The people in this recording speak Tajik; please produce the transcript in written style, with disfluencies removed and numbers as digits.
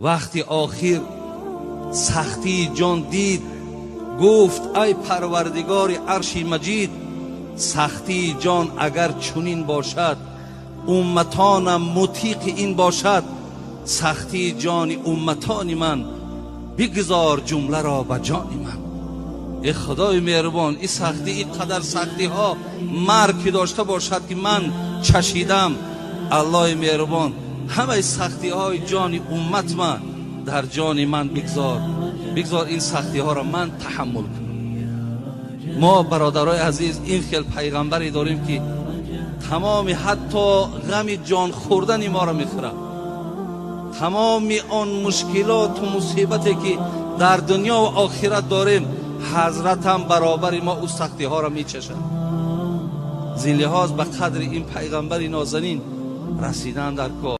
Вақти охир сахтии ҷон дид, гуфт: ай Парвардигори арши маҷид, сахтии ҷон агар чунин бошад, умматонам мутиқи ин бошад, сахтии ҷони умматони ман бигзор ҷумларо ба ҷони ман. Э Худои меҳрубон, ин сахтӣ, ин қадар сахтиҳо марг ки дошта бошад, ки ман чашидам, Аллоҳи меҳрубон, ҳамаи сахтиҳои ҷони уммат ман дар ҷони ман бигзор, бигзор ин сахтиҳоро ман таҳаммул кунам. Мо, бародарои азиз, ин хел пайғамбаре дорем, ки тамоми ҳатто ғами ҷон хӯрдани моро мехӯрад. Тамоми он мушкилоту мусибате, ки дар дунё ва охират дорем, ҳазратам баробари мо ӯ сахтиҳоро мечашад. Зин лиҳоз ба қадри ин пайғамбари нозанин расидан дар кор.